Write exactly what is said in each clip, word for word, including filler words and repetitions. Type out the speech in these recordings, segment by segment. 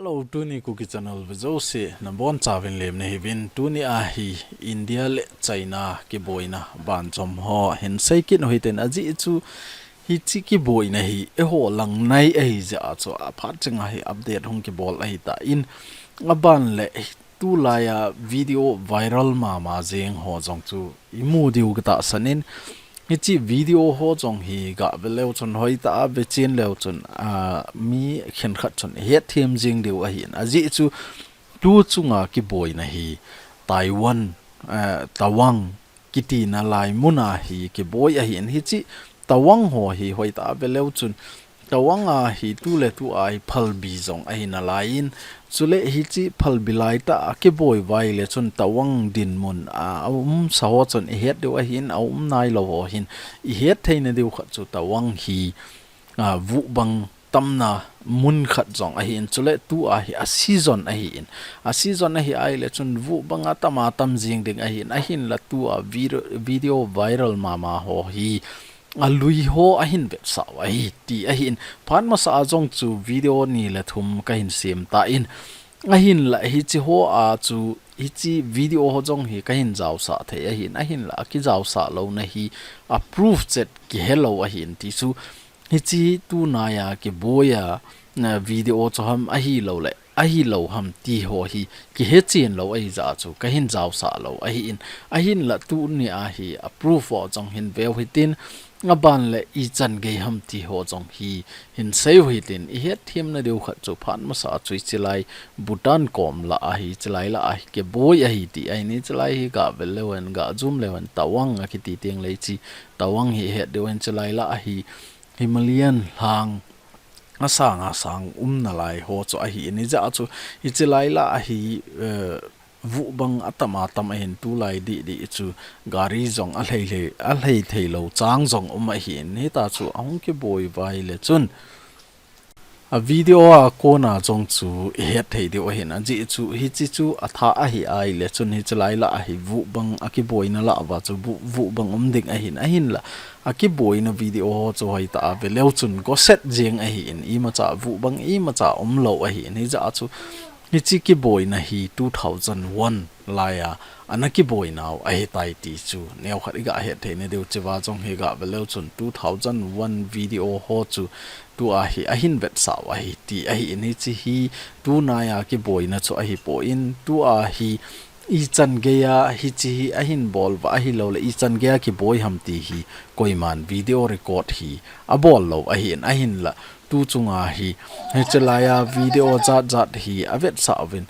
Hello, tuni Kuki Channel ve jouse nabonchauvin lemna hiuvin, tuni a hi India le China kiboina banjom ho hin seikit u hitin, ajeh chu hiche kiboina hi eiho lang nai ahijeh a chu aphat chenga hi update hung kibol ahitan, aban le tulai a video viral mama jeng ho jong chu imu diu katahsan in, hiche video ho jong hi gah ve leu chun hoitah a vechen leu chun, a, mi khenkhat chun ihet them jeng diu ahin, ajeh chu tu chunga kiboina hi Taiwan, eh, Tawang kiti nalai muna hi kiboi ahin, hiche Tawang ho hi hoitah a ve leu chun Tawang a hi tuletu a hi phalbi jong ahi nalaiyin, chule hiche phalbi laitah a kiboi uva ahile chun Tawang dinmun a, aumsa ho chun ihet diu ahin, aum nailou ho hin ihet theina diu khat chu Tawang hi, a, vuhbang tamna mun khat jong ahin, chule tu a hi a season ahin, a season ahi ahile chun vuhbang atam atam jeng ding ahin, ahinla tu a video, video viral mama ho hi alui ho ahin vetsah u ahi ti ahin, phat masa a jong chu video ni le thum kahin sem tan, ahinla hiche ho a chu hiche video ho jong hi kahin jaosah thei ahin, ahinla akijaosah louna hi a proof chet kihelou ahin ti chu, hiche tunai a kiboi a, na video chu ham ahilou le ahilou ham ti ho hi kihechen lou ahijeh a chu kahin jaosah lou ahin, ahinla tuni a hi a proof ho jong hin veu hitin, aban le ichan gei ham ti ho jong hi hin sei u hitin, ihet themna diu khat chu phat masa a chu hiche lai Bhutan kom lah a hi, hiche lai lah a hi kiboi ahi ti ahin, hiche lai hi gah ve leu hen, gah zoom leu hen, Tawang akiti teng le hiche Tawang hi ihet diu ahin, hiche lai lah a hi Himalayan lhang asang asang um nalai ho chu ahin, hijeh a chu hiche lai lah a hi, eh, vuhbang atam atam ahin, tulai dih dih chu gari jong alhei lhei, alhei theilou chang jong um ahin, hitia chu ahung kiboi uva ahile chun a video a kona jong chu ihet thei diu ahin, ajeh chu hiche chu athah ahi ahile chun hiche lai lah a hi vuhbang akiboina lah uva chu bu-, vuhbang um ding ahin, ahinla akiboina video ho chu hoitah a ve leu chun goset jeng ahin, imacha vuhbang imacha umlou ahin, hijeh a chu hiche kiboina hi two thousand one lai a ana kiboinau ahitai ti chu neokhat igah het theina diu, hicheva jong hi gah ve leu chun two thousand one video ho chu tu a hi ahin vetsah u ahi ti ahin, hiche hi tunai a kiboina chu ahipon, tu a hi ichan gei a hiche hi ahin bol uva ahilou le ichan gei a kiboi ham ti hi koiman video record hi abol lou ahin, ahinla tu chunga hi hiche lai a video jat jat hi avetsah uvin,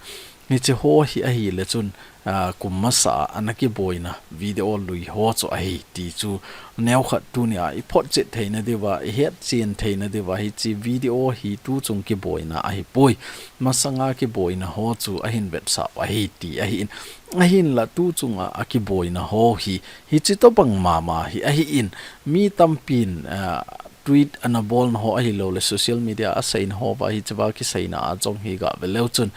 hiche ho hi ahile chun, a, kum masa a ana kiboina video lui ho chu ahi ti chu neokhat tuni a iphotchet theina diuva, ihetchen theina diuva hiche video hi tu chung kiboina ahipoi, masanga kiboina ho chu ahin vetsah u ahi ti ahin, ahinla tu chunga akiboina ho hi hiche tobang mama hi ahin, mi tampin, a, tweet ana bolna ho ahilou le social media a seina ho uva hicheva kiseina a jong hi gah ve leu chun,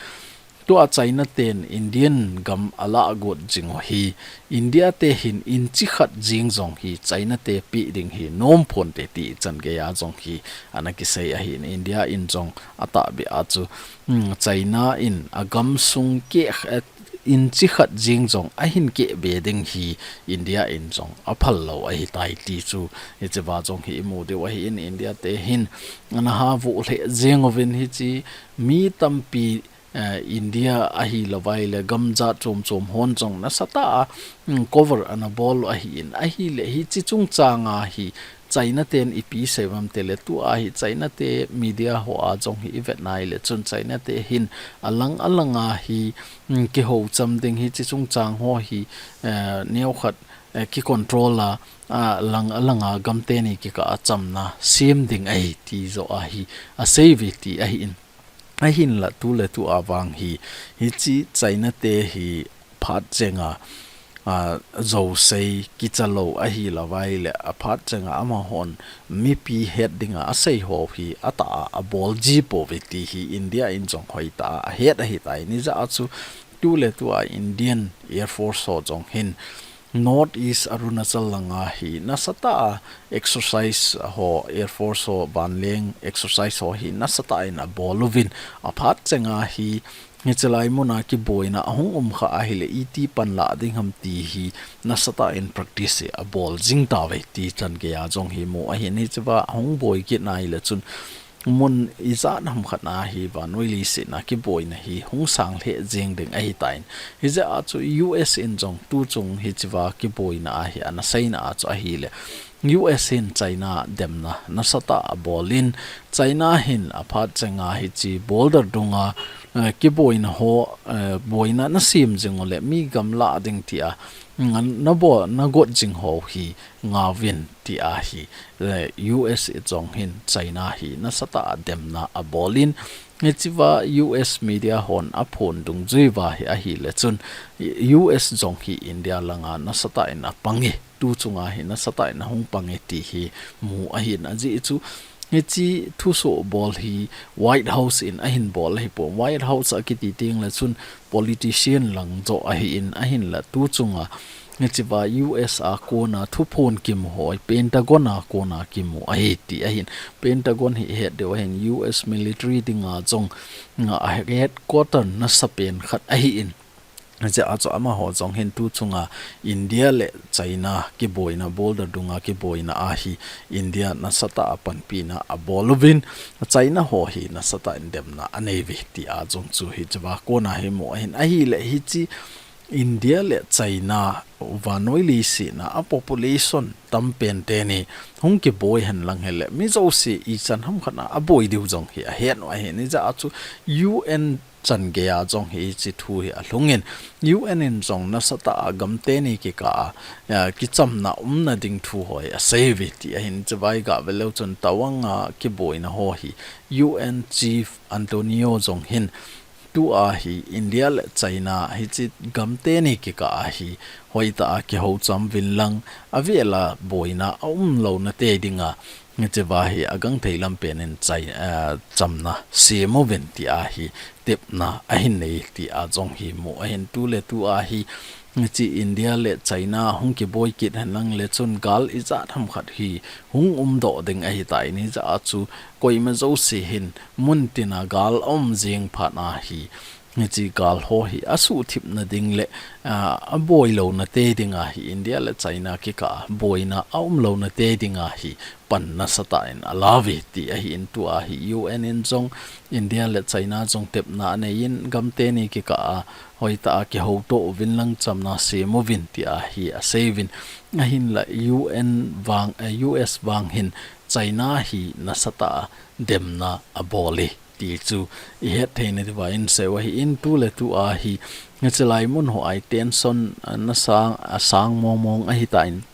tu a China ten Indian gam alah got jing u hi, India te hin inchi khat jeng jong hi China te peh ding hi nom ponte ti chan gei a jong hi ana kisei ahin, India in jong atahbeh a chu, hmm, China in agamsung keh, eh, inchi khat jeng jong ahin keh be ding hi India in jong aphal lou ahitai ti chu hicheva jong hi imu diu ahin, India te hin ana ha vuh lheh jeng uvin hiche mi tampi, eh, India ahilou vai le gam jat chom chom hon jong nasatah a, mm, cover ana bol u ahin, ahile hiche chungchang a hi China ten ipi sei uvem tile tu a hi China te media ho a jong hi ivet nai le chun China te hin alang alang a hi, mm, kihoucham ding hiche chungchang ho hi, eh, neokhat, eh, kicontrol a, alang alang a gam teni kikah a chamna sem ding ahi ti joh a hi asei uve ti ahin. Ahinla tuletu a vang hi, hiche China te hi phat chenga, a, jousei kicha lou ahilou vai le, aphat chenga amahon mipi het dinga asei ho hi atah a abol ji pouve ti hi India in jong hoitah a ahet ahitai. Hijeh a chu tuletu a Indian Air Force ho jong hin North East Arunachal langa hi nasatah a exercise ho, Air Force ho, vanleng exercise ho hi nasatah in abol uvin, aphat chenga hi hichelai muna kiboina ahung um kha ahile iti panla ding ham ti hi nasatah in practice abol jing tauve ti chan geiya jong hi mu ahin, hichea ahung boi kit na ahile chun mun ijat ham khat na hi vannoi leiset a kiboina hi hung sang lheh jeng ding ahitan. Hijeh a chu U S in jong tuchung hichea kiboina a hi ana seina a chu ahile U S hin China demna nasatah abol in, China hin aphat chenga hiche border dunga, eh, kiboina ho, eh, boina nasem jing uleh mi gamla ding tia ngan nabol, nagot jing ho hi ngauvin tia hi, eh, U S jong hin China hi nasatah a demna abol in, hichea U S media hon aphon dungjui uva hi ahile chun U S jong hi India langa nasatah in apang e, tuchunga hi nasatah in ahung pang e ti hi mu ahin, ajeh chu hiche thusoh bol hi White House in ahin bol ahipoi. White House akiti tengle chun politician lang joh ahin, ahinla tuchunga hichea U S a kona thuphon kimu ho hi Pentagon a kona kimu ahi ti ahin. Pentagon hi ihet diu ahin, U S military dinga jong a headquarter nasapen khat ahin. Hijeh a chu amaho jong hin tuchunga India le China kiboina, border dunga kiboina a hi India nasatah a panpina abol uvin, China ho hi nasatah in demna anei uve tia jong chu hichea kona hi mu ahin, ahile hiche India le China vannoi leiset a population tampen teni hung kiboi henlang hile mi jouse ichan ham khat a aboi diu jong hi ahet u ahin, hijeh a chu U N chan geiya jong hiche thu hi alhung in, U N in jong nasatah a gam teni kikah a, eh, kichamna umna ding thu ho hi asei uve ti ahin, hichea iga ve leu chun Taiwan a kiboina ho hi U N Chief Antonio jong hin tua hi India le China hiche gam teni kikah a hi hoitah a kihoucham uvin lang, avel a boina aum louna tei dinga hichea hi agangthei lampen in chai, eh, chamna sem uvin tia hi tepna ahin nei tia jong hi mu ahin, tuletua hi hiche India le China hung kiboi kit henlang le chun gal ijat ham khat hi hung umdoh ding ahitan, hijeh a chu koima jouse hin muntina gal aum jing phat a hi hiche gal ho hi asuhthipna ding le, ah, aboi louna tei dinga hi India le China kikah a boina aum louna tei dinga hi pan nasatah in ala uve ti ahin, tua hi U N in jong India le China jong tepna anei in gam teni kikah a hoitah a kihouto uvin lang chamna sem uvin tia hi asei uvin, ahinla U N vang, eh, U S vang hin China hi nasatah a demna abol e ti chu ihet theina diuva insei u ahin, tuletua hi hichelai mun ho a hi tension, eh, nasang, asang mong mong ahitan,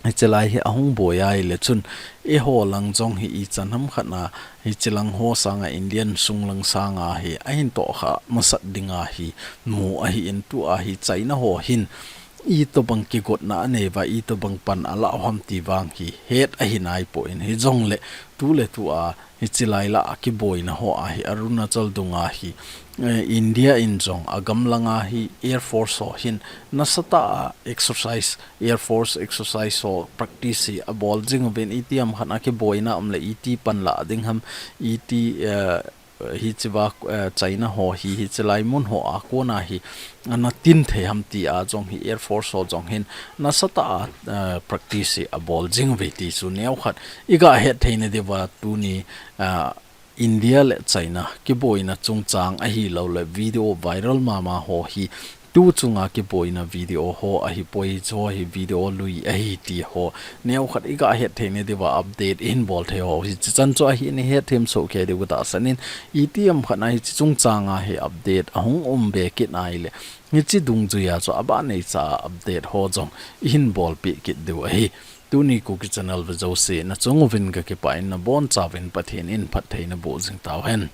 hichelai hi ahung boi ahile chun eiho lang jong hi ichan ham khat a hichelang ho sanga Indian sunglang sanga hi ahin tohkhah masat dinga hi mu ahin, tua hi China ho hin itobang kigotna anei uva, itobang pan ala u ham ti vang hi het ahi naipon, hijongle tuletua hichelai lah a kiboina ho a hi Arunachal dunga hi, eh, India in jong agam langa hi Air Force ho hin nasatah a exercise, Air Force exercise ho practice hi abol jing uvin, iti ham khat a kiboina um le iti panla ding ham, iti, eh, hichea, eh, China ho hi hichelai mun ho a kona hi ana tin thei ham tia jong hi Air Force ho jong hin nasatah a, eh, practice hi abol jing uve ti chu neokhat iga het theina diuva tuni, eh, India le China kiboina chungchang ahilouleh video viral mama ho hi tuchunga kiboina video ho ahipoi, hiche ho hi video lui ahi ti ho neokhat iga het theina diuva update ihin bol thei ho hiche chan chu ahin ihet them soh kei diu katahsan in, iti ham khat a hiche chungchanga hi update ahung um be kit ahile hiche dungjuia chu abanei cha update ho jong ihin bolpeh kit diu ahi. Tuni Kuki Channel ve jouse nachung uvin kakipah in, nabonchauvin Pathen in phatthei naboh jing tauhen.